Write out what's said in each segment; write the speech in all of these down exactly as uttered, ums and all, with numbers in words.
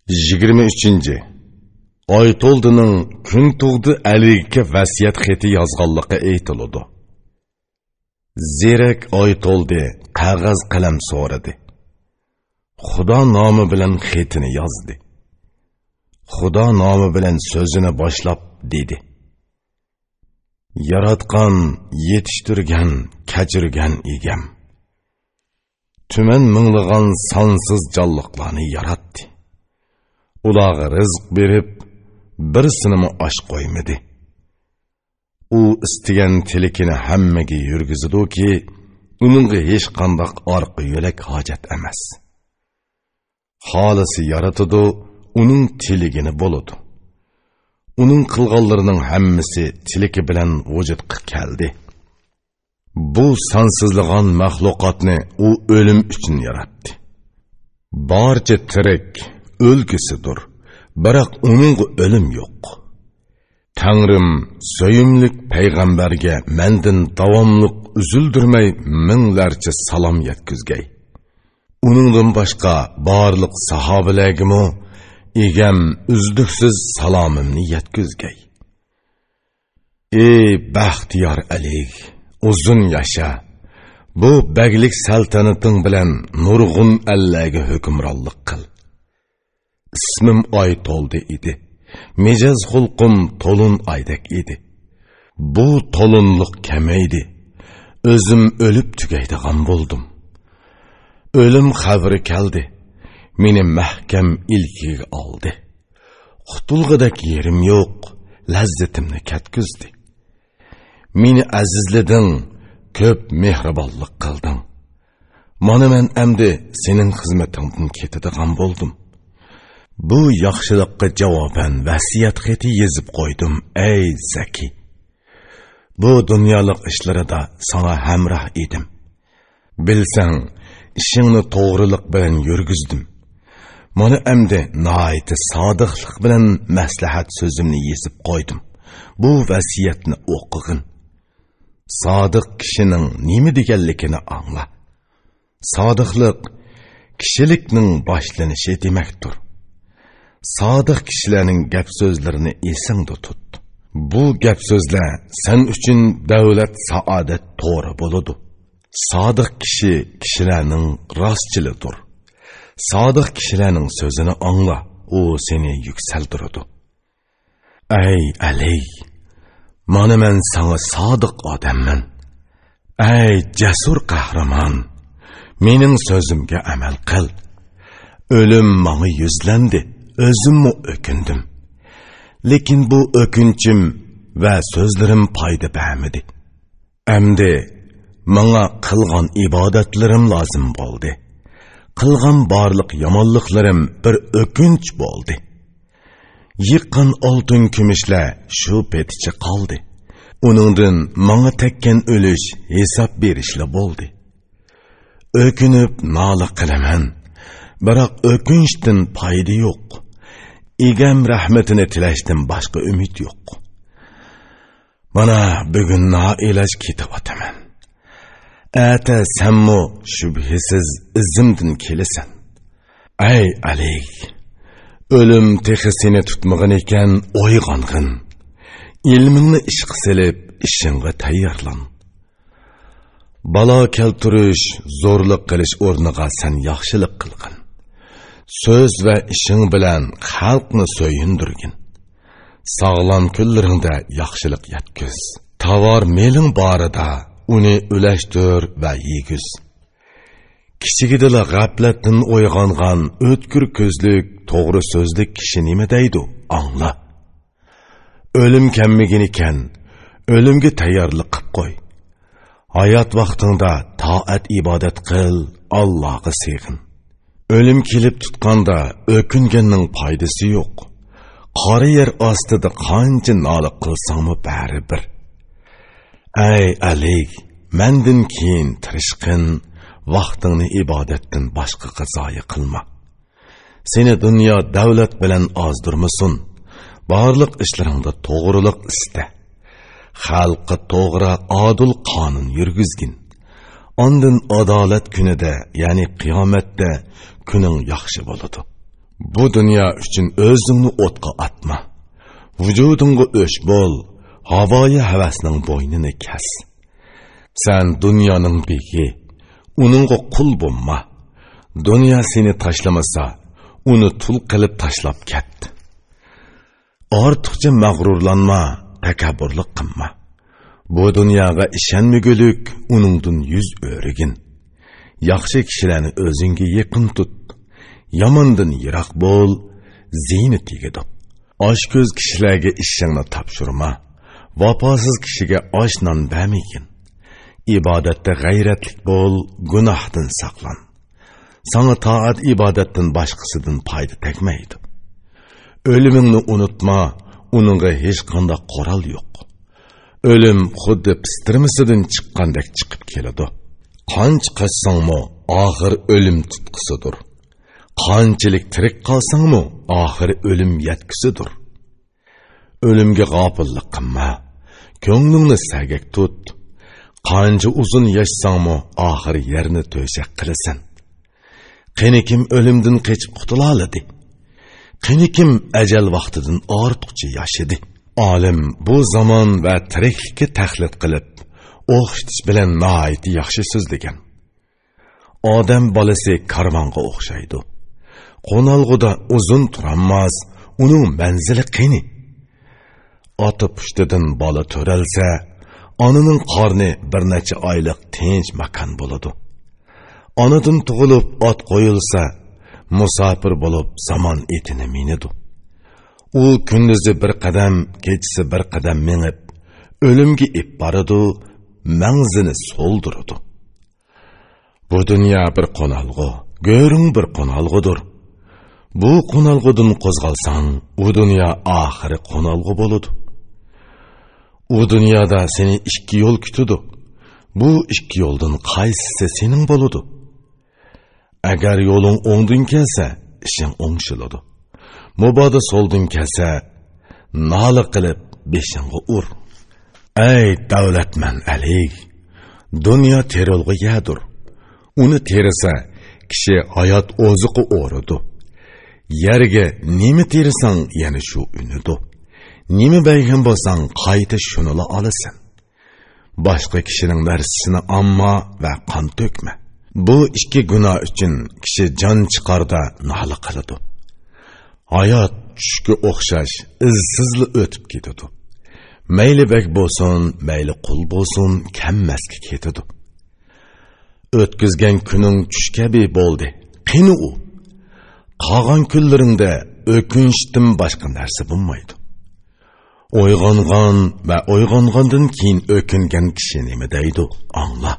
يىگىرمە ئۈچىنچى. ئايتولدىنىڭ كۈنتۇغدا ئەلىگە ۋەسىيەت خېتى يازغانلىقى ئېيتىلىدۇ. زېرەك ئايتولدى قەغەز قەلەم سورىدى. خۇدا نامى بىلەن خېتىنى يازدى. خۇدا نامى بىلەن سۆزىنى باشلاپ دېدى: ياراتقان، يېتىشتۈرگەن، كەچۈرگەن ئىگەم. تۈمەن مىڭلىغان سانسىز جانلىقلارنى ياراتتى. ئۇلارغا رىزىق بېرىپ، بىرسىنىمۇ ئاچ قويمىدى. ئۇ ئىستىگەن تىلىكىنى ھەممىگە يۈرگۈزىدۇكى، ئۇنىڭغا ھېچقانداق ئارقا يۆلەك ھاجەت ئەمەس. خالىسا يارىتىدۇ، ئۇنىڭ تىلىگىنى بولىدۇ. ئۇنىڭ قىلغانلىرىنىڭ ھەممىسى تىلىكى بىلەن ۋۇجۇدقا كەلدى. بۇ سانسىزلىغان مەخلۇقاتنى ئۇ ئۆلۈم ئۈچۈن ياراتتى. بارچە تىرىك ئۆلگۈسىدۇر، بىراق ئۇنىڭغا ئۆلۈم يوق. تەڭرىم سۆيۈملۈك پەيغەمبەرگە مەندىن داۋاملىق ئۈزۈلدۈرمەي مىڭلارچە سالام يەتكۈزگەي. ئۇنىڭدىن باشقا بارلىق ساھابىلەرگىمۇ ئىگەم ئۈزلۈكسىز سالامىمنى يەتكۈزگەي. ئى بەختىيار ئەلى، ئۇزۇن ياشا، بۇ بەگلىك سەلتەنىتىڭ بىلەن نۇرغۇن ئەللەرگە ھۆكۈمرانلىق قىل. ئىسمىم ئايتولدى ئىدى. مىجەز خۇلقۇم تولۇن ئايدەك ئىدى. بۇ تولۇنلۇق كەمەيدى. ئۆزۈم ئۆلۈپ تۈگەيدىغان بولدۇم. ئۆلۈم خەۋىرى كەلدى. مېنى مەھكەم ئىلكىگە ئالدى. قۇتۇلغۇدەك يېرىم يوق. لەززىتىمنى كەتكۈزدى. مېنى ئەزىزلىدىڭ، كۆپ مېھرىبانلىق قىلدىڭ. مانا مەن ئەمدى سېنىڭ خىزمىتىڭدىن كېتىدىغان بولدۇم. بۇ ياخشىلىققا جاۋابەن ۋەسىيەت خېتى يېزىپ قويدۇم، ئەي زەكى. بۇ دۇنيالىق ئىشلىرىدا ساڭا ھەمراھ ئىدىم. بىلسەڭ، ئىشىڭنى توغرىلىق بىلەن يۈرگۈزدۈم. مانا ئەمدى ناھايىتى سادىقلىق بىلەن مەسلىھەت سۆزۈمنى يېزىپ قويدۇم. بۇ ۋەسىيەتنى ئوقۇغىن. سادىق كىشىنىڭ نېمە دېگەنلىكىنى ئاڭلا. سادىقلىق كىشىلىكنىڭ باشلىنىشى دېمەكتۇر. سادىق كىشىلەرنىڭ گەپ سۆزلىرىنى ئېسىڭدە تۇت. بۇ گەپ سۆزلەر سەن ئۈچۈن دەۋلەت، سائادەت تورى بولىدۇ. سادىق كىشى كىشىلەرنىڭ راستچىلىدۇر. سادىق كىشىلەرنىڭ سۆزىنى ئاڭلا، ئۇ سېنى يۈكسەلدۈرىدۇ. ئەي ئەلى، مانا مەن ساڭا سادىق ئادەممەن. ئەي جەسۇر قەھرىمان، مېنىڭ سۆزۈمگە ئەمەل قىل. ئۆلۈم ماڭا يۈزلەندى، ئۆزۈممۇ ئۆكۈندۈم. لېكىن بۇ ئۆكۈنچۈم ۋە سۆزلىرىم پايدا بەرمىدى. ئەمدى ماڭا قىلغان ئىبادەتلىرىم لازىم بولدى. قىلغان بارلىق يامانلىقلىرىم بىر ئۆكۈنچ بولدى. يىغقان ئالتۇن كۈمۈشلەر شۇ پېتىچە قالدى. ئۇنىڭدىن ماڭا تەگكەن ئۈلۈش ھېساب بېرىشلا بولدى. ئۆكۈنۈپ نالە قىلىمەن، بىراق ئۆكۈنۈشتىن پايدا يوق. ئىگەم رەھمىتىنى تىلەشتىن باشقا ئۈمىد يوق. مانا، بۈگۈن نائىلاج كېتىۋاتىمەن. ئەتە سەنمۇ شۈبھىسىز ئىزىمدىن كېلىسەن. ئەي ئەلى، ئۆلۈم تېخى سېنى تۇتمىغىنىكەن، ئويغانغىن. ئىلمىڭنى ئىشقا سېلىپ، ئىشىڭغا تەييارلان. بالا كەلتۈرۈش، زورلۇق قىلىش ئورنىغا سەن ياخشىلىق قىلغىن. سۆز ۋە ئىشىڭ بىلەن خەلقنى سۆيۈندۈرگىن. ساغلام كۈنلىرىڭدە ياخشىلىق يەتكۈز. تاۋار مېلىڭ بارىدا ئۇنى ئۈلەشتۈر ۋە يېگۈز. كىچىكىدىلا غەپلەتتىن ئويغانغان ئۆتكۈر كۆزلۈك، توغرا سۆزلۈك كىشى نېمە دەيدۇ، ئاڭلا. ئۆلۈم كەلمىگىنىكەن، ئۆلۈمگە تەييارلىق قىپ قوي. ھايات ۋاقتىڭدا تائەت-ئىبادەت قىل، ئاللاغا سېغىن. ئۆلۈم كېلىپ تۇتقاندا ئۆكۈنگەننىڭ پايدىسى يوق. قارا يەر ئاستىدا قانچە نالە قىلساڭمۇ بەرىبىر. ئەي ئەلى، مەندىن كېيىن تىرىشقىن، ۋاقتىڭنى ئىبادەتتىن باشقىغا زايە قىلما. سېنى دۇنيا دەۋلەت بىلەن ئازدۇرمىسۇن. بارلىق ئىشلىرىڭدا توغرىلىق ئىستە. خەلققە توغرا، ئادىل قانۇن يۈرگۈزگىن. ئاندىن ئادالەت كۈنىدە، يەنى قىيامەتتە كۈنۈڭ ياخشى بولىدۇ. بۇ دۇنيا ئۈچۈن ئۆزۈڭنى ئوتقا ئاتما. ۋۇجۇدۇڭغا ئۆچ بول، ھاۋايى ھەۋەسنىڭ بوينىنى كەس. سەن دۇنيانىڭ بېگى، ئۇنىڭغا قۇل بولما. دۇنيا سېنى تاشلىمىسا، ئۇنى تۇل قىلىپ تاشلاپ كەت. ئارتۇقچە مەغرۇرلانما، تەكەببۇرلۇق قىلما. بۇ دۇنياغا ئىشەنمىگۈلۈك، ئۇنىڭدىن يۈز ئۆرۈگىن. ياخشى كىشىلەرنى ئۆزۈڭگە يېقىن تۇت. ياماندىن يىراق بول، زىيىنى تېگىدۇ. ئاچكۆز كىشىلەرگە ئىشىڭنى تاپشۇرما. ۋاپاسىز كىشىگە ئاش نان بەرمىگىن. ئىبادەتتە غەيرەتلىك بول، گۇناھتىن ساقلان. ساڭا تائەت ئىبادەتتىن باشقىسىدىن پايدا تەگمەيدۇ. ئۆلۈمۈڭنى ئۇنتۇما، ئۇنىڭغا ھېچقانداق قورال يوق. ئۆلۈم خۇددى پىستىرمىسىدىن چىققاندەك چىقىپ كېلىدۇ. قانچە قاچساڭمۇ، ئاخىر ئۆلۈم تۇتقىسىدۇر. قانچىلىك تىرىك قالساڭمۇ، ئاخىر ئۆلۈم يەتكۈسىدۇر. ئۆلۈمگە غاپىللىق قىلما، كۆڭلۈڭنى سەگەك تۇت. قانچە ئۇزۇن ياشىساڭمۇ، ئاخىر يەرنى تۆشەك قىلىسەن. قېنى كىم ئۆلۈمدىن قېچىپ قۇتۇلالىدى؟ قېنى كىم ئەجەل ۋاقتىدىن ئارتۇقچە ياشىدى؟ ئالىم بۇ زامان ۋە تىرىكلىككە تەقلىد قىلىپ، ئوخشىتىش بىلەن ناھايىتى ياخشى سۆزلىگەن. ئادەم بالىسى كارۋانغا ئوخشايدۇ. قونالغۇدا ئۇزۇن تۇرالماس، ئۇنىڭ مەنزىلى قېنى؟ ئاتا پۇشتىدىن بالا تۆرەلسە، ئانىنىڭ قارنى بىر نەچچە ئايلىق تىنچ ماكان بولىدۇ. ئانىدىن تۇغۇلۇپ ئات قويۇلسا، مۇساپىر بولۇپ زامان ئېتىنى مىنىدۇ. ئۇ كۈندۈزى بىر قەدەم، كېچىسى بىر قەدەم مېڭىپ، ئۆلۈمگە ئېپ بارىدۇ، مەڭزىنى سولدۇرىدۇ. بۇ دۇنيا بىر قونالغۇ، گۆرۈڭ بىر قونالغۇدۇر. بۇ قونالغۇدىن قوزغالساڭ، ئۇ دۇنيا ئاخىرى قونالغۇ بولىدۇ. ئۇ دۇنيادا سېنى ئىككى يول كۈتىدۇ. بۇ ئىككى يولدىن قايسىسى سېنىڭ بولىدۇ؟ ئەگەر يولۇڭ ئوڭدىن كەلسە، ئىشىڭ ئوڭشىلىدۇ. مۇبادا سولدىن كەلسە، نالە قىلىپ بېشىڭغا ئۇر. ئەي دەۋلەتمەن ئەلى! دۇنيا تېرىلغۇ يەردۇر. ئۇنى تېرىسا، كىشى ھايات ئوزۇقى ئورىدۇ. يەرگە نېمە تېرىساڭ، يەنە شۇ ئۈنىدۇ. نېمە بەرگەن بولساڭ، قايتا شۇنىلا ئالىسەن. باشقا كىشىنىڭ نەرسىسىنى ئالما ۋە قان تۆكمە. بۇ ئىككى گۇناھ ئۈچۈن كىشى جان چىقاردا نالە قىلىدۇ. ھايات چۈشكە ئوخشاش ئىزسىزلا ئۆتۈپ كېتىدۇ. مەيلى بەگ بولسۇن، مەيلى قۇل بولسۇن، كەممەسكە كېتىدۇ. ئۆتكۈزگەن كۈنۈڭ چۈش كەبى بولدى. قېنى ئۇ؟ قالغان كۈنلىرىڭدە ئۆكۈنۈشتىن باشقا نەرسە بولمايدۇ. ئويغانغان ۋە ئويغانغاندىن كېيىن ئۆكۈنگەن كىشى نېمە دەيدۇ؟ ئاڭلا.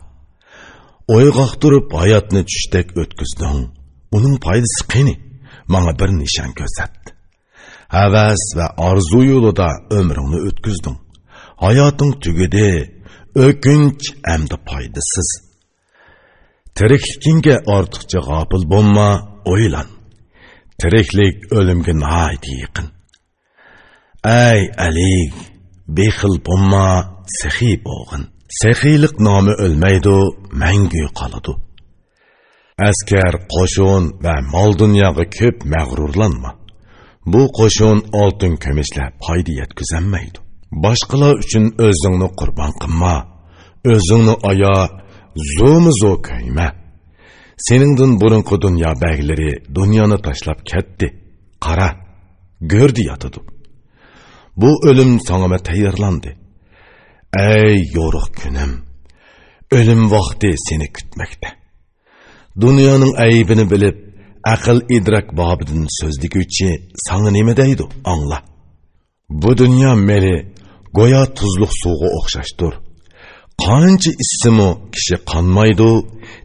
ئويغاق تۇرۇپ ھاياتنى چۈشتەك ئۆتكۈزدۈڭ. ئۇنىڭ پايدىسى قېنى؟ ماڭا بىر نىشان كۆرسەت. ھەۋەس ۋە ئارزۇ يولىدا ئۆمرۈڭنى ئۆتكۈزدۈڭ. ھاياتىڭ تۈگىدى. ئۆكۈنچ ئەمدى پايدىسىز. تىرىكلىكىڭگە ئارتۇقچە غاپىل بولما، ئويلان. تىرىكلىك ئۆلۈمگە ناھايىتى يېقىن. ئەي ئەلى، بېخىل بولما، سېخىي بولغىن. سېخىيلىق نامى ئۆلمەيدۇ، مەڭگۈ قالىدۇ. ئەسكەر، قوشۇن ۋە مال-دۇنياغا كۆپ مەغرۇرلانما. بۇ قوشۇن ئالتۇن-كۈمۈشلەر پايدا يەتكۈزەلمەيدۇ. باشقىلار ئۈچۈن ئۆزۈڭنى قۇربان قىلما. ئۆزۈڭنى ئايا، زورمۇ زور كۆيمە. سېنىڭدىن بۇرۇنقى دۇنيا بەگلىرى دۇنيانى تاشلاپ كەتتى. قارا، گۆردە ياتىدۇ. بۇ ئۆلۈم ساڭىمۇ تەييارلاندى. ئەي يورۇق كۈنۈم، ئۆلۈم ۋاقتى سېنى كۈتمەكتە. دۇنيانىڭ ئەيىبىنى بىلىپ، ئەقىل-ئىدراك بابىدىن سۆزلىگۈچى ساڭا نېمە دەيدۇ، ئاڭلا. بۇ دۇنيا مېلى گويا تۇزلۇق سۇغا ئوخشاشتۇر. قانچە ئىچسىمۇ كىشى قانمايدۇ،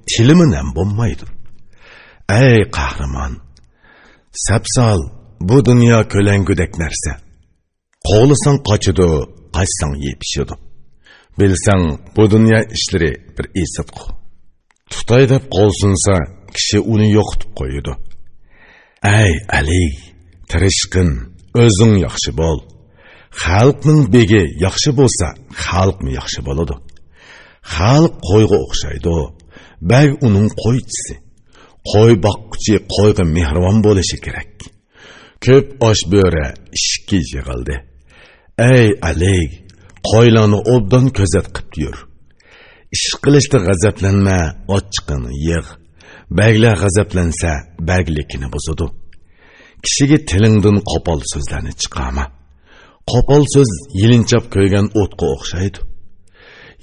تىلىمۇ نەم بولمايدۇ. ئەي قەھرىمان، سەپسال، بۇ دۇنيا كۆلەڭگۈدەك نەرسە. قوغلىساڭ قاچىدۇ، قاچساڭ يېپىشىدۇ. بىلسەڭ، بۇ دۇنيا ئىشلىرى بىر ئېسىتقۇ. تۇتاي دەپ قول سۇنسا، كىشى ئۇنى يوقىتىپ قويىدۇ. ئەي ئەلى، تىرىشقىن، ئۆزۈڭ ياخشى بول. خەلقنىڭ بېگى ياخشى بولسا، خەلقمۇ ياخشى بولىدۇ. خەلق قويغا ئوخشايدۇ، بەگ ئۇنىڭ قويچىسى. قوي باققۇچى قويغا مېھرىبان بولۇشى كېرەك. كۆپ ئاچ بۆرە ئىشىككە يىغىلدى. ئەي ئەلى، قويلارنى ئوبدان كۆزەت قىپ يۈر. ئىش قىلىشتا غەزەپلەنمە، ئاچچىقىڭنى يىغ. بەگلەر غەزەپلەنسە، بەگلىكىنى بۇزىدۇ. كىشىگە تىلىڭدىن قوپال سۆزلەرنى چىقارما. قوپال سۆز يېلىنچاپ كۆيگەن ئوتقا ئوخشايدۇ.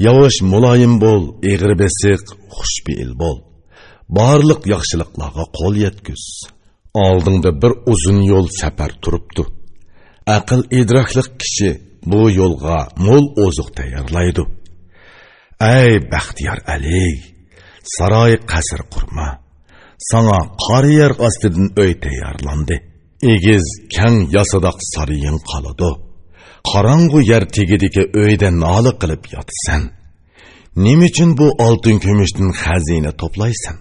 ياۋاش مۇلايىم بول، ئېغىر بېسىق، خۇشپېئىل بول. بارلىق ياخشىلىقلارغا قول يەتكۈز. ئالدىڭدا بىر ئۇزۇن يول سەپەر تۇرۇپتۇ. ئەقىل ئىدراكلىق كىشى بۇ يولغا مول ئوزۇق تەييارلايدۇ. ئەي بەختىيار ئەلى، ساراي قەسىر قۇرما. ساڭا قارا يەر ئاستىدىن ئۆي تەييارلاندى. ئېگىز، كەڭ ياسىداق سارىيىڭ قالىدۇ. قاراڭغۇ يەر تېگىدىكى ئۆيدە نالە قىلىپ ياتىسەن. نېمە ئۈچۈن بۇ ئالتۇن كۈمۈشتىن خەزىنە توپلايسەن؟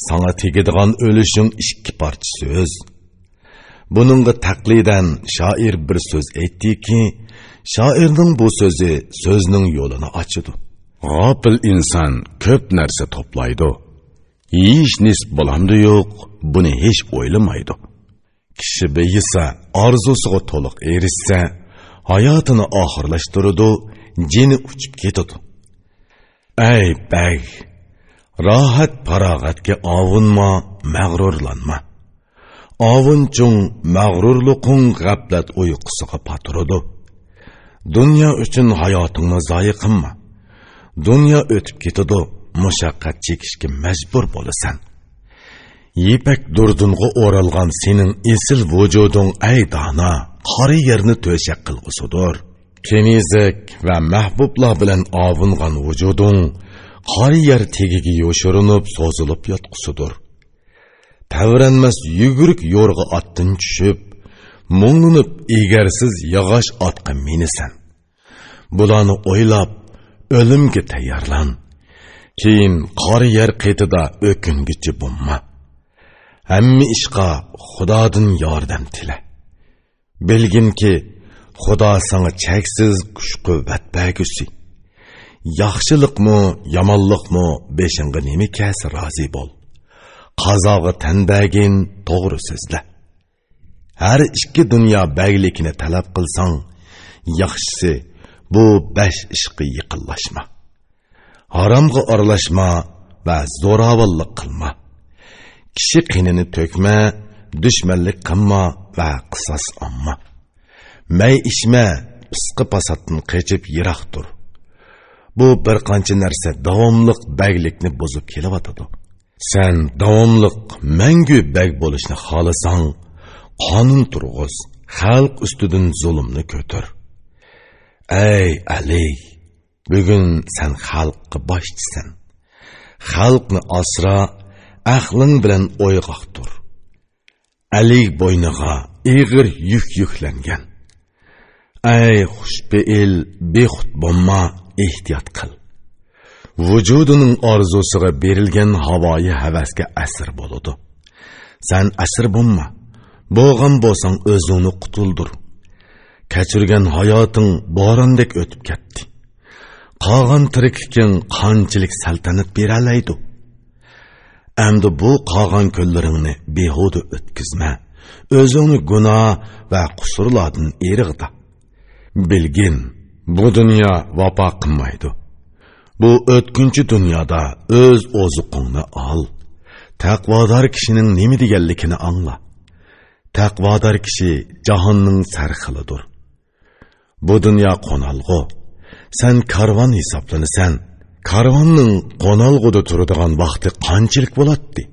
ساڭا تېگىدىغان ئۈلۈشۈڭ ئىككى پارچە سۆز. بۇنىڭغا تەقلىدەن شائىر بىر سۆز ئېيتتىكى، شائىرنىڭ بۇ سۆزى سۆزنىڭ يولىنى ئاچىدۇ. غاپىل ئىنسان كۆپ نەرسە توپلايدۇ. يېيىش نېسىپ بولامدۇ يوق، بۇنى ھېچ ئويلىمايدۇ. كىشى بېيىسا، ئارزۇسىغا تولۇق ئېرىشسە، ھاياتىنى ئاخىرلاشتۇرىدۇ، جېنى ئۇچۇپ كېتىدۇ. ئەي بەگ، راھەت پاراغەتكە ئاۋۇنما، مەغرۇرلانما. ئاۋۇنچۇڭ، مەغرۇرلۇقۇڭ غەپلەت ئۇيقۇسىغا پاتۇرىدۇ. دۇنيا ئۈچۈن ھاياتىڭنى زايە قىلما. دۇنيا ئۆتۈپ كېتىدۇ، مۇشەققەت چېكىشكە مەجبۇر بولىسەن. يىپەك دۇردۇنغا ئورالغان سېنىڭ ئېسىل ۋۇجۇدۇڭ، ئەي دانا، قارا يەرنى تۆشەك قىلغۇسىدۇر. كېنىزەك ۋە مەھبۇبلار بىلەن ئاۋۇنغان ۋۇجۇدۇڭ قارا يەر تېگىگە يوشۇرۇنۇپ سوزۇلۇپ ياتقۇسىدۇر. تەۋرەنمەس يۈگۈرۈك يورغا ئاتتىن چۈشۈپ، مۇڭلىنىپ ئېگەرسىز ياغاچ ئاتقا مىنىسەن. بۇلارنى ئويلاپ، ئۆلۈمگە تەييارلان. كېيىن قارا يەر قېتىدا ئۆكۈنگۈچى بولما. ھەممە ئىشقا خۇدادىن ياردەم تىلە. بىلگىنكى، خۇدا ساڭا چەكسىز كۈچ-قۇۋۋەت بەرگۈسى. ياخشىلىقمۇ، يامانلىقمۇ بېشىڭغا نېمە كەلسە رازى بول. قازاغا تەن بەرگىن، توغرا سۆزلە. ھەر ئىككى دۇنيا بەگلىكىنى تەلەپ قىلساڭ، ياخشىسى بۇ بەش ئىشقا يېقىنلاشما. ھارامغا ئارىلاشما ۋە زوراۋانلىق قىلما. كىشى قېنىنى تۆكمە، دۈشمەنلىك قىلما ۋە قىساس ئالما. مەي ئىچمە، پىسقى پاساتتىن قېچىپ يىراق تۇر. بۇ بىر قانچە نەرسە داۋاملىق بەگلىكنى بۇزۇپ كېلىۋاتىدۇ. سەن داۋاملىق مەڭگۈ بەگ بولۇشنى خالىساڭ، قانۇن تۇرغۇز، خەلق ئۈستىدىن زۇلۇمنى كۆتۈر. ئەي ئەلى، بۈگۈن سەن خەلققە باشچىسەن. خەلقنى ئاسرا، ئەقلىڭ بىلەن ئويغاق تۇر. ئەلى بوينىغا ئېغىر يۈك يۈكلەنگەن. ئەي خۇشپېئىل، بىخۇد بولما، ئېھتىيات قىل. ۋۇجۇدىنىڭ ئارزۇسىغا بېرىلگەن ھاۋايى ھەۋەسكە ئەسىر بولىدۇ. سەن ئەسىر بولما، بولغان بولساڭ ئۆزۈڭنى قۇتۇلدۇر. كەچۈرگەن ھاياتىڭ بوراندەك ئۆتۈپ كەتتى. قالغان تىرىكلىكىڭ قانچىلىك سەلتەنەت بېرەلەيدۇ؟ ئەمدى بۇ قالغان كۈنلىرىڭنى بىھۇدە ئۆتكۈزمە. ئۆزۈڭنى گۇناھ ۋە قۇسۇرلاردىن ئېرىغدا. بىلگىن، بۇ دۇنيا ۋاپا قىلمايدۇ. بۇ ئۆتكۈنچى دۇنيادا ئۆز ئوزۇقۇڭنى ئال. تەقۋادار كىشىنىڭ نېمە دېگەنلىكىنى ئاڭلا. تەقۋادار كىشى جاھاننىڭ سەرخىلىدۇر. بۇ دۇنيا قونالغۇ. سەن كارۋان ھېسابلىنىسەن. كارۋاننىڭ قونالغۇدا تۇرىدىغان ۋاقتى قانچىلىك بولاتتى؟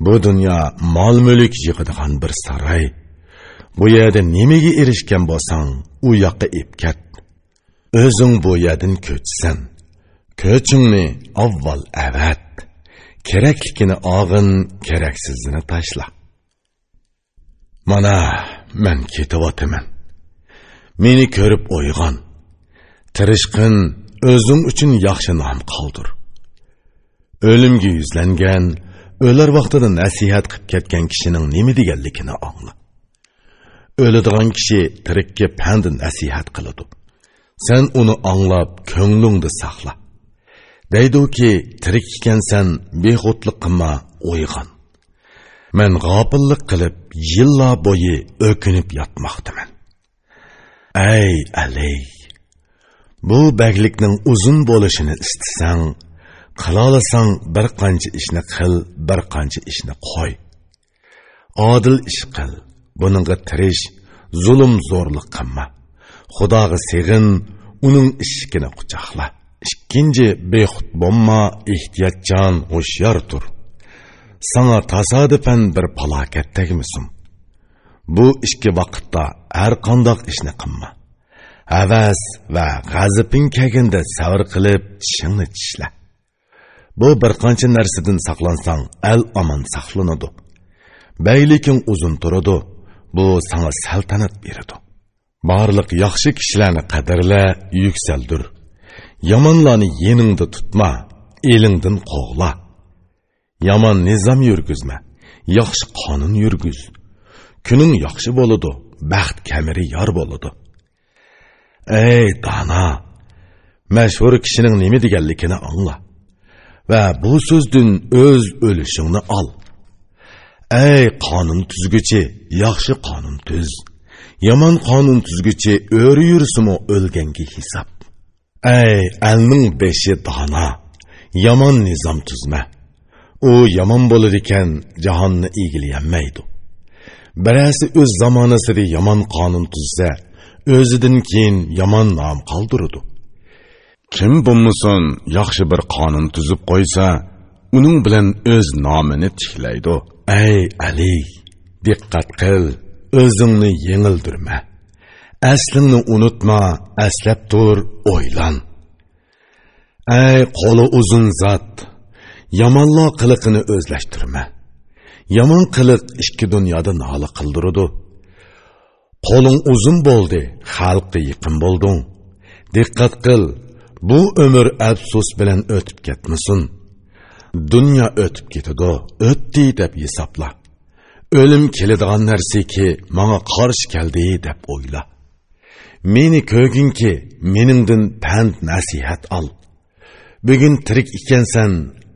بۇ دۇنيا مال-مۈلۈك يىغىدىغان بىر ساراي. بۇ يەردە نېمىگە ئېرىشكەن بولساڭ، ئۇ ياققا ئېپ كەت. ئۆزۈڭ بۇ يەردىن كۆچىسەن. كۆچۈڭنى ئاۋۋال ئەۋەت. كېرەكلىكىنى ئالغىن، كېرەكسىزىنى تاشلا. مانا، مەن كېتىۋاتىمەن. مېنى كۆرۈپ ئويغان. تىرىشقىن، ئۆزۈڭ ئۈچۈن ياخشى نام قالدۇر. ئۆلۈمگە يۈزلەنگەن، ئۆلەر ۋاقتىدا نەسىھەت قىپ كەتكەن كىشىنىڭ نېمە دېگەنلىكىنى ئاڭلا. ئۆلىدىغان كىشى تىرىككە پەند نەسىھەت قىلىدۇ. سەن ئۇنى ئاڭلاپ، كۆڭلۈڭدە ساقلا. دەيدۇكى، تىرىك ئىكەنسەن، بىخۇدلۇق قىلما، ئويغان. مەن غاپىللىق قىلىپ، يىللار بويى ئۆكۈنۈپ ياتماقتىمەن. ئەي ئەلى! بۇ بەگلىكنىڭ ئۇزۇن بولۇشىنى ئىستىسەڭ، قىلالىساڭ بىر قانچە ئىشنى قىل، بىر قانچە ئىشنى قوي. ئادىل ئىش قىل، بۇنىڭغا تىرىش، زۇلۇم زورلۇق قىلما. خۇداغا سېغىن، ئۇنىڭ ئىشىكىنى قۇچاقلا. ئىككىنچى، بىخۇد بولما، ئېھتىياتچان، ھوشيار تۇر. ساڭا تاسادىپەن بىر پالاكەت تەگمىسۇن. بۇ ئىككى ۋاقىتتا ھەر قانداق ئىشنى قىلما. ھەۋەس ۋە غەزىپىڭ كەلگەندە سەۋر قىلىپ، چىشىڭنى چىشلە. بۇ بىر قانچە نەرسىدىن ساقلانساڭ، ئەل ئامان ساقلىنىدۇ. بەگلىكىڭ ئۇزۇن تۇرىدۇ. بۇ ساڭا سەلتەنەت بېرىدۇ. بارلىق ياخشى كىشىلەرنى قەدىرلە، يۈكسەلدۈر. يامانلارنى يېنىڭدا تۇتما، ئېلىڭدىن قوغلا. يامان نىزام يۈرگۈزمە، ياخشى قانۇن يۈرگۈز. كۈنۈڭ ياخشى بولىدۇ، بەخت كەمىرى يار بولىدۇ. ئەي دانا! مەشھۇر كىشىنىڭ نېمە دېگەنلىكىنى ئاڭلا ۋە بۇ سۆزدىن ئۆز ئۆلۈشۈڭنى ئال. ئەي قانۇن تۈزگۈچى، ياخشى قانۇن تۈز. يامان قانۇن تۈزگۈچى ئۆرە يۈرسىمۇ ئۆلگەنگە ھېساب. ئەي ئەلنىڭ بېشى دانا، يامان نىزام تۈزمە. ئۇ يامان بولىدىكەن، جاھاننى ئىگىلىيەلمەيدۇ. بىرەرسى ئۆز زامانىسىدا يامان قانۇن تۈزسە، ئۆزىدىن كېيىن يامان نام قالدۇرىدۇ. كىم بولمىسۇن، ياخشى بىر قانۇن تۈزۈپ قويسا، ئۇنىڭ بىلەن ئۆز نامىنى تىكلەيدۇ. ئەي ئەلى، دىققەت قىل، ئۆزۈڭنى يېڭىلدۈرمە. ئەسلىڭنى ئۇنتۇما، ئەسلەپ تۇر، ئويلان. ئەي قولى ئۇزۇن زات، يامانلار قىلىقىنى ئۆزلەشتۈرمە. يامان قىلىق ئىككى دۇنيادا نالە قىلدۇرىدۇ. قولۇڭ ئۇزۇن بولدى، خەلققە يېقىن بولدۇڭ. دىققەت قىل، بۇ ئۆمۈر ئەپسۇس بىلەن ئۆتۈپ كەتمىسۇن. دۇنيا ئۆتۈپ كېتىدۇ، ئۆتتى دەپ ھېسابلا. ئۆلۈم كېلىدىغان نەرسىكى، ماڭا قارشى كەلدى دەپ ئويلا. مېنى كۆرگىنكى، مېنىڭدىن پەند نەسىھەت ئال. بۈگۈن تىرىك ئىكەنسەن،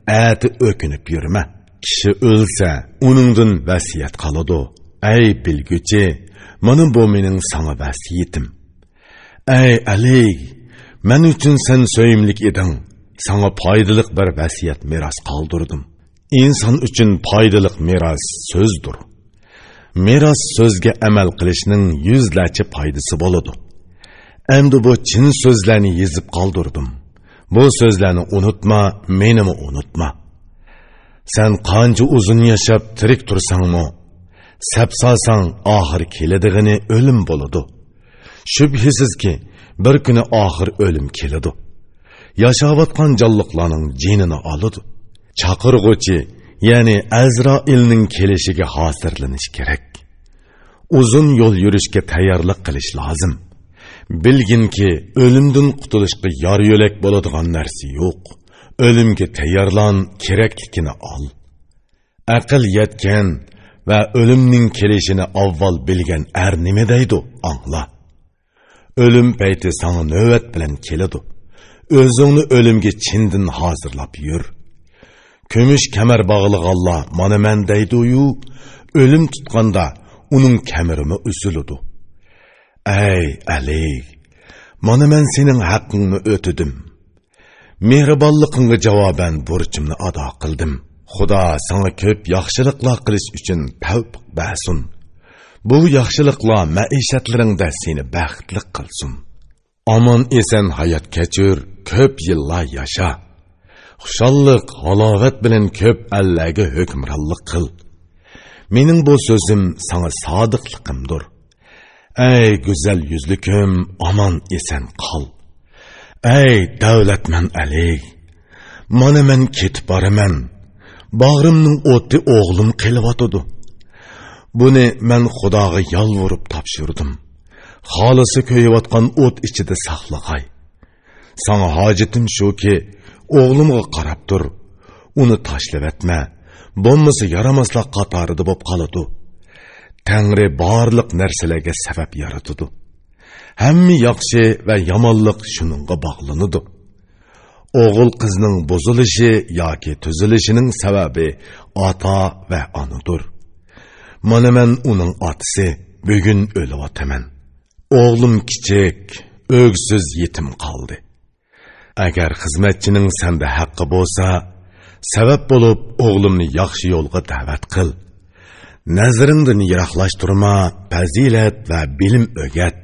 ئەتە ئۆكۈنۈپ يۈرمە. كىشى ئۆلسە، ئۇنىڭدىن ۋەسىيەت قالىدۇ. ئەي بىلگۈچى، مانا بۇ مېنىڭ ساڭا ۋەسىيىتىم. ئەي ئەلى، مەن ئۈچۈن سەن سۆيۈملۈك ئىدىڭ. ساڭا پايدىلىق بىر ۋەسىيەت مىراس قالدۇردۇم. ئىنسان ئۈچۈن پايدىلىق مىراس سۆزدۇر. مىراس سۆزگە ئەمەل قىلىشنىڭ يۈزلەرچە پايدىسى بولىدۇ. ئەمدى بۇ چىن سۆزلەرنى يېزىپ قالدۇردۇم. بۇ سۆزلەرنى ئۇنتۇما، مېنىمۇ ئۇنتۇما. سەن قانچە ئۇزۇن ياشاپ تىرىك تۇرساڭمۇ، سەپ سالساڭ ئاخىر كېلىدىغىنى ئۆلۈم بولىدۇ. شۈبھىسىزكى، بىر كۈنى ئاخىر ئۆلۈم كېلىدۇ. ياشاۋاتقان جانلىقلارنىڭ جېنىنى ئالىدۇ. چاقىرغۇچى، يەنى ئەزرائىلنىڭ كېلىشىگە ھازىرلىنىش كېرەك. ئۇزۇن يول يۈرۈشكە تەييارلىق قىلىش لازىم. بىلگىنكى، ئۆلۈمدىن قۇتۇلۇشقا يار يۆلەك بولىدىغان نەرسە يوق. ئۆلۈمگە تەييارلان، كېرەكلىكىنى ئال. ئەقىل يەتكەن ۋە ئۆلۈمنىڭ كېلىشىنى ئاۋۋال بىلگەن ئەر نېمە دەيدۇ، ئاڭلا. ئۆلۈم پەيتى ساڭا نۆۋەت بىلەن كېلىدۇ. ئۆزۈڭنى ئۆلۈمگە چىندىن ھازىرلاپ يۈر. كۈمۈش كەمەر باغلىغانلار مانا مەن دەيدۇ-يۇ، ئۆلۈم تۇتقاندا ئۇنىڭ كەمىرىمۇ ئۈزۈلىدۇ. ئەي ئەلى، مانا مەن سېنىڭ ھەققىڭنى ئۆتىدىم. مېھرىبانلىقىڭغا جاۋابەن بۇرچۇمنى ئادا قىلدىم. خۇدا ساڭا كۆپ ياخشىلىقلار قىلىش ئۈچۈن تەۋپىق بەرسۇن. بۇ ياخشىلىقلار مەئىشەتلىرىڭدە سېنى بەختلىك قىلسۇن. ئامان-ئېسەن ھايات كەچۈر، كۆپ يىللار ياشا. خۇشاللىق، ھالاۋەت بىلەن كۆپ ئەللەرگە ھۆكۈمرانلىق قىل. مېنىڭ بۇ سۆزۈم ساڭا سادىقلىقىمدۇر. ئەي گۈزەل يۈزلۈكۈم، ئامان-ئېسەن قال. ئەي دەۋلەتمەن ئەلى، مانا مەن كېتىپ بارىمەن. باغرىمنىڭ ئوتى ئوغلۇم قېلىۋاتىدۇ. بۇنى مەن خۇداغا يالۋۇرۇپ تاپشۇردۇم. خالىسا كۆيۈۋاتقان ئوت ئىچىدە ساقلىغاي. ساڭا ھاجىتىم شۇكى، ئوغلۇمغا قاراپ تۇر. ئۇنى تاشلىۋەتمە. بولمىسا يارىماسلار قاتارىدا بولۇپ قالىدۇ. تەڭرى بارلىق نەرسىلەرگە سەۋەب يارىتىدۇ. ھەممە ياخشى ۋە يامانلىق شۇنىڭغا باغلىنىدۇ. ئوغۇل قىزنىڭ بۇزۇلۇشى ياكى تۈزۈلۈشىنىڭ سەۋەبى ئاتا ۋە ئانىدۇر. مانا مەن ئۇنىڭ ئاتىسى، بۈگۈن ئۆلۈۋاتىمەن. ئوغلۇم كىچىك، ئۆكسۈز يېتىم قالدى. ئەگەر خىزمەتچىنىڭ سەندە ھەققى بولسا، سەۋەب بولۇپ ئوغلۇمنى ياخشى يولغا دەۋەت قىل. نەزىرىڭدىن يىراقلاشتۇرما، پەزىلەت ۋە بىلىم ئۆگەت.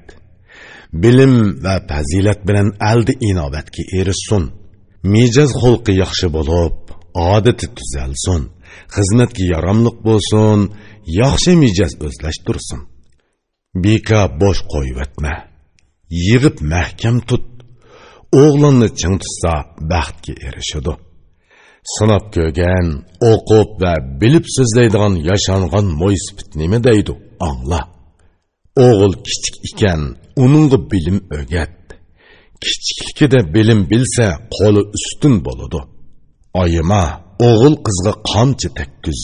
بىلىم ۋە پەزىلەت بىلەن ئەلدە ئىناۋەتكە ئېرىشسۇن. مىجەز خۇلقى ياخشى بولۇپ، ئادىتى تۈزەلسۇن. خىزمەتكە ياراملىق بولسۇن، ياخشى مىجەز ئۆزلەشتۈرسۇن. بىكا بوش قويۇۋەتمە. يىغىپ مەھكەم تۇت. ئوغلاننى چىڭ تۇتسا، بەختكە ئېرىشىدۇ. سىناپ كۆرگەن، ئوقۇپ ۋە بىلىپ سۆزلەيدىغان ياشانغان مويسىپىت نېمە دەيدۇ؟ ئاڭلا. ئوغۇل كىچىك ئىكەن، ئۇنىڭغا بىلىم ئۆگەت. كىچىكلىكىدە بىلىم بىلسە، قولى ئۈستۈن بولىدۇ. ئايىما، ئوغۇل قىزغا قامچا تەگكۈز.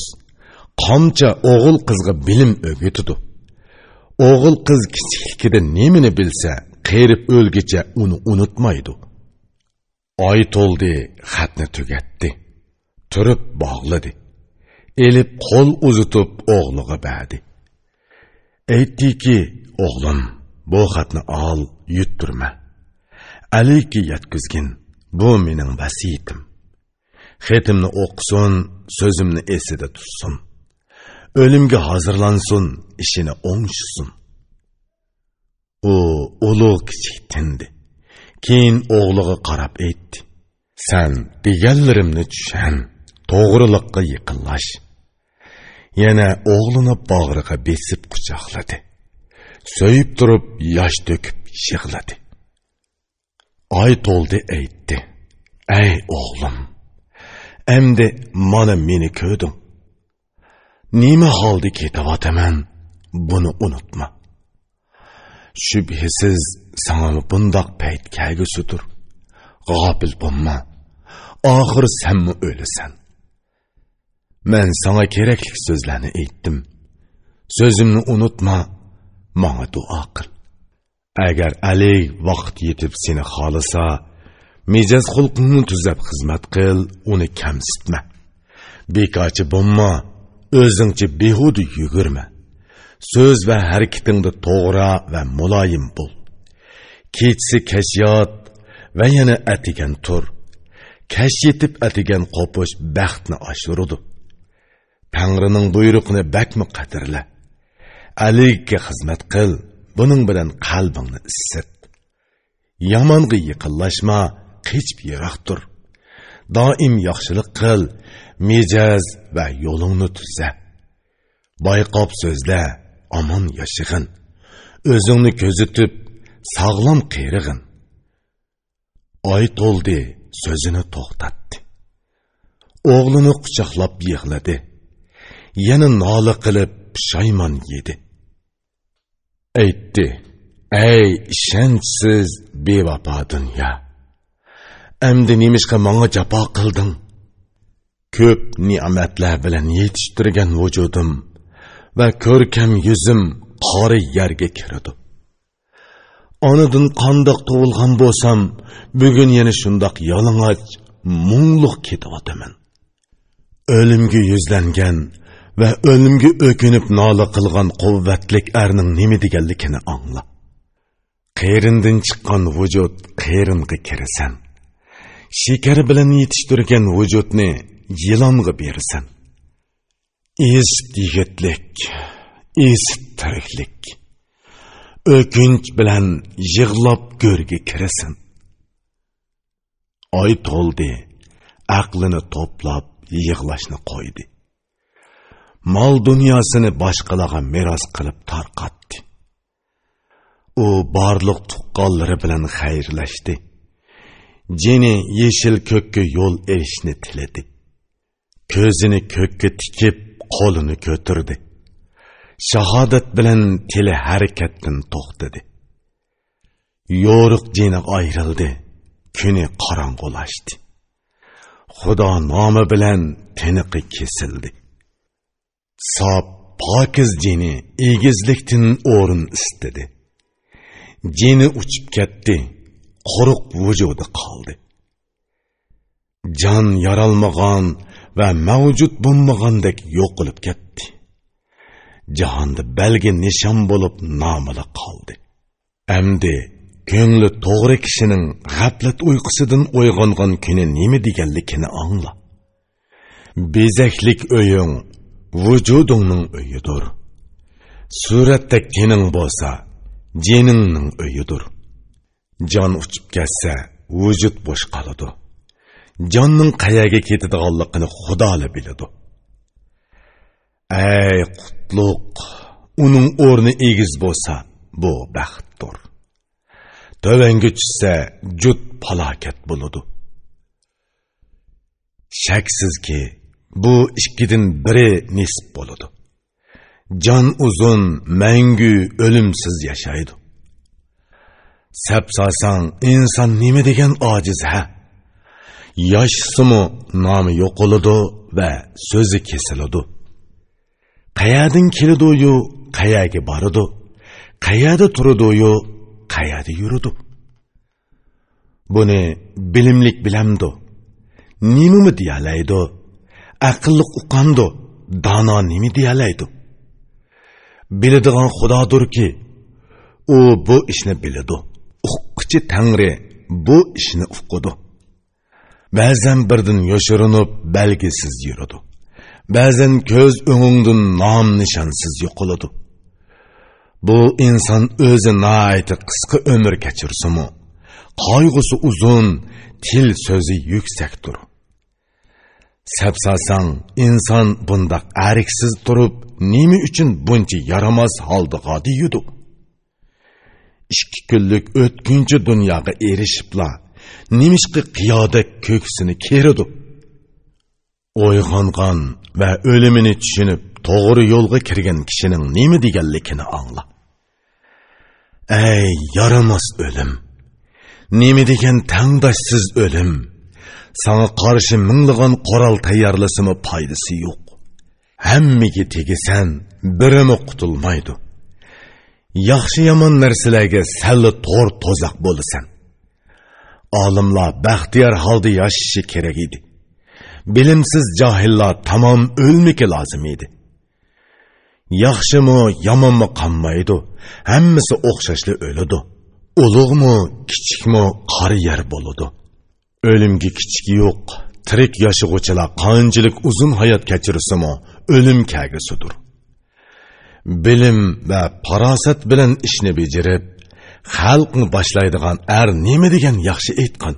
قامچا ئوغۇل قىزغا بىلىم ئۆگىتىدۇ. ئوغۇل قىز كىچىكلىكىدە نېمىنى بىلسە، قېرىپ ئۆلگۈچە ئۇنى ئۇنتۇمايدۇ. ئاي تولدى، خەتنى تۈگەتتى. تۈرۈپ باغلىدى. ئېلىپ قول ئۇزىتىپ ئوغلىغا بەردى. ئېيتتىكى، ئوغلۇم، بۇ خەتنى ئال، يۈتتۈرمە. ئەلىگە يەتكۈزگىن، بۇ مېنىڭ ۋەسىيىتىم. خېتىمنى ئوقۇسۇن، سۆزۈمنى ئېسىدە تۇتسۇن. ئۆلۈمگە ھازىرلانسۇن، ئىشىنى ئوڭشىسۇن. ئۇ ئۇلۇغ كىچىك تىندى. كېيىن ئوغلىغا قاراپ ئېيتتى: سەن دېگەنلىرىمنى چۈشەن، توغرىلىققا يېقىنلاش. يەنە ئوغلىنى باغرىغا بېسىپ قۇچاقلىدى. سۆيۈپ تۇرۇپ ياش تۆكۈپ يىغلىدى. ئاي تولدى ئېيتتى: ئەي ئوغلۇم، ئەمدى مانا مېنى كۆردۈڭ. نېمە ھالدا كېتىۋاتىمەن، بۇنى ئۇنتۇما. شۈبھىسىز، ساڭىمۇ بۇنداق پەيت كەلگۈسىدۇر. غاپىل بولما، ئاخىر سەنمۇ ئۆلىسەن. مەن ساڭا كېرەكلىك سۆزلەرنى ئېيتتىم. سۆزۈمنى ئۇنتۇما، ماڭا دۇئا قىل. ئەگەر ئەلى ۋاقىت يېتىپ سېنى خالىسا، مىجەز-خۇلقۇڭنى تۈزەپ خىزمەت قىل، ئۇنى كەمسىتمە. بىكارچى بولما، ئۆزۈڭچە بىھۇدە يۈگۈرمە. سۆز ۋە ھەرىكىتىڭدە توغرا ۋە مۇلايىم بول. كېچىسى كەچ يات ۋە يەنە ئەتىگەن تۇر. كەچ يېتىپ ئەتىگەن قوپۇش بەختنى ئاشۇرىدۇ. تەڭرىنىڭ بۇيرۇقىنى بەكمۇ قەدىرلە. ئەلىگە خىزمەت قىل، بۇنىڭ بىلەن قەلبىڭنى ئىسسىت. يامانغا يېقىنلاشما، قېچىپ يىراق تۇر. دائىم ياخشىلىق قىل، مىجەز ۋە يولۇڭنى تۈزە. بايقاپ سۆزلە، ئامان ياشىغىن. ئۆزۈڭنى كۆزىتىپ، ساغلام قېرىغىن. ئاي تولدى، سۆزىنى توختاتتى. ئوغلىنى قۇچاقلاپ يىغلىدى. يەنە نالە قىلىپ پۇشايمان يېدى. ئېيتتى: ئەي ئىشەنچسىز، بىۋاپا دۇنيا! ئەمدى نېمىشقا ماڭا جاپا قىلدىڭ؟ كۆپ نېمەتلەر بىلەن يېتىشتۈرگەن ۋۇجۇدۇم ۋە كۆركەم يۈزۈم قارا يەرگە كىرىدۇ. ئانىدىن قانداق تۇغۇلغان بولسام، بۈگۈن يەنە شۇنداق يالىڭاچ، مۇڭلۇق كېتىۋاتىمەن. ئۆلۈمگە يۈزلەنگەن ۋە ئۆلۈمگە ئۆكۈنۈپ نالە قىلغان قۇۋۋەتلىك ئەرنىڭ نېمە دېگەنلىكىنى ئاڭلا. قېرىندىن چىققان ۋۇجۇد قېرىنغا كىرىسەن. شېكەر بىلەن يېتىشتۈرگەن ۋۇجۇدنى يىلانغا بېرىسەن. ئېسىت يىگىتلىك، ئېسىت تىرىكلىك. ئۆكۈنچ بىلەن يىغلاپ گۆرگە كىرىسەن. ئاي تولدى، ئەقلىنى توپلاپ يىغلاشنى قويدى. مال دۇنياسىنى باشقىلارغا مىراس قىلىپ تارقاتتى. ئۇ بارلىق تۇغقانلىرى بىلەن خەيرلەشتى. جېنى يېشىل كۆككە يول ئېلىشنى تىلىدى. كۆزىنى كۆككە تىكىپ، قولىنى كۆتۈردى. شاھادەت بىلەن تىلى ھەرىكەتتىن توختىدى. يورۇق جېنى ئايرىلدى، كۈنى قاراڭغۇلاشتى. خۇدا نامى بىلەن تىنىقى كېسىلدى. ساپ، پاكىز جېنى ئېگىزلىكتىن ئورۇن ئىستىدى. جېنى ئۇچۇپ كەتتى، قۇرۇق ۋۇجۇدى قالدى. جان يارالمىغان ۋە مەۋجۇت بولمىغاندەك يوقىلىپ كەتتى. جاھاندا بەلگە نىشان بولۇپ نامىلا قالدى. ئەمدى كۆڭلى توغرا كىشىنىڭ غەپلەت ئۇيقۇسىدىن ئويغانغان كۈنى نېمە دېگەنلىكىنى ئاڭلا. بېزەكلىك ئۆيۈڭ ۋۇجۇدۇڭنىڭ ئۆيىدۇر. سۈرەتتەك تېنىڭ بولسا، جېنىڭنىڭ ئۆيىدۇر. جان ئۇچۇپ كەتسە، ۋۇجۇد بوش قالىدۇ. جاننىڭ قەيەرگە كېتىدىغانلىقىنى خۇدالا بىلىدۇ. ئەي قۇتلۇق، ئۇنىڭ ئورنى ئېگىز بولسا، بۇ بەختتۇر. تۆۋەنگە چۈشسە، جۇت پالاكەت بولىدۇ. شەكسىزكى، بۇ ئىككىدىن بىرى نېسىپ بولىدۇ. جان ئۇزۇن، مەڭگۈ ئۆلۈمسىز ياشايدۇ. سەپ سالساڭ، ئىنسان نېمە دېگەن ئاجىز ھە! ياشىسىمۇ نامى يوقىلىدۇ ۋە سۆزى كېسىلىدۇ. قەيەردىن كېلىدۇيۇ، قەيەرگە بارىدۇ، قەيەردە تۇرىدۇيۇ، قەيەردە يۈرىدۇ. بۇنى بىلىملىك بىلەمدۇ؟ نېمىمۇ دېيەلەيدۇ؟ ئەقىللىق ئۇقامدۇ؟ دانا نېمە دېيەلەيدۇ؟ بىلىدىغان خۇدادۇركى، ئۇ بۇ ئىشنى بىلىدۇ. ئۇققۇچى تەڭرى بۇ ئىشنى ئۇقىدۇ. بەزەن بىردىن يوشۇرۇنۇپ، بەلگىسىز يۈرىدۇ. بەزەن كۆز ئۆڭۈڭدىن نام-نىشانسىز يوقىلىدۇ. بۇ ئىنسان ئۆزى ناھايىتى قىسقا ئۆمۈر كەچۈرسىمۇ، قايغۇسى ئۇزۇن، تىل سۆزى يۈكسەكتۇر. سەپ سالساڭ، ئىنسان بۇنداق ئەركسىز تۇرۇپ، نېمە ئۈچۈن بۇنچە يارىماس ھالدىغا دېيىدۇ؟ ئىككى كۈنلۈك ئۆتكۈنچى دۇنياغا ئېرىشىپلا، نېمىشقا قىيادەك كۆكسىنى كېرىدۇ؟ ئويغانغان ۋە ئۆلۈمىنى چۈشىنىپ، توغرا يولغا كىرگەن كىشىنىڭ نېمە دېگەنلىكىنى ئاڭلا. ئەي يارىماس ئۆلۈم! نېمە دېگەن تەڭداشسىز ئۆلۈم! ساڭا قارشى مىڭلىغان قورال تەييارلىسىمۇ پايدىسى يوق. ھەممىگە تېگىسەن، بىرىمۇ قۇتۇلمايدۇ. ياخشى-يامان نەرسىلەرگە سەنلا تور-توزاق بولىسەن. ئالىملار بەختىيار ھالدا ياشىشى كېرەك ئىدى. بىلىمسىز جاھىللار تامام ئۆلمىكى لازىم ئىدى. ياخشىمۇ، يامانمۇ قالمايدۇ. ھەممىسى ئوخشاشلا ئۆلىدۇ. ئۇلۇغمۇ، كىچىكمۇ قارىيەر بولىدۇ. ئۆلۈمگە كىچىكى يوق. تىرىك ياشىغۇچىلار قانچىلىك ئۇزۇن ھايات كەچۈرسىمۇ، ئۆلۈم كەگۈسىدۇر. بىلىم ۋە پاراسەت بىلەن ئىشنى بېجىرىپ، خەلقنى باشلايدىغان ئەر نېمە دېگەن ياخشى ئېيتقان.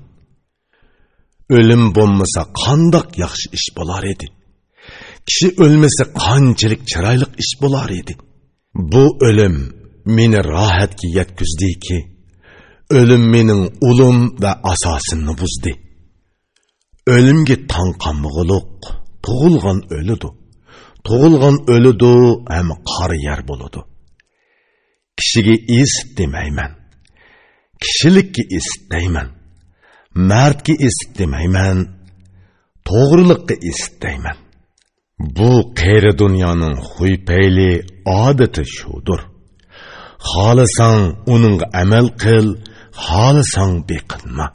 ئۆلۈم بولمىسا قانداق ياخشى ئىش بولار ئىدى؟ كىشى ئۆلمىسە قانچىلىك چىرايلىق ئىش بولار ئىدى؟ بۇ ئۆلۈم مېنى راھەتكە يەتكۈزدىكى، ئۆلۈم مېنىڭ ئۇلۇم ۋە ئاساسىمنى بۇزدى. ئۆلۈمگە تاڭ قالمىغۇلۇق، تۇغۇلغان ئۆلىدۇ. تۇغۇلغان ئۆلىدۇ ھەم قارىيەر بولىدۇ. كىشىگە ئىسىت دېمەيمەن. كىشىلىككە ئىسىت دەيمەن. مەردكە ئىسىت دېمەيمەن. توغرىلىققا ئىسىت دەيمەن. بۇ قېرى دۇنيانىڭ خۇي-پەيلى، ئادىتى شۇدۇر. خالىساڭ ئۇنىڭغا ئەمەل قىل، خالىساڭ بېقىنما.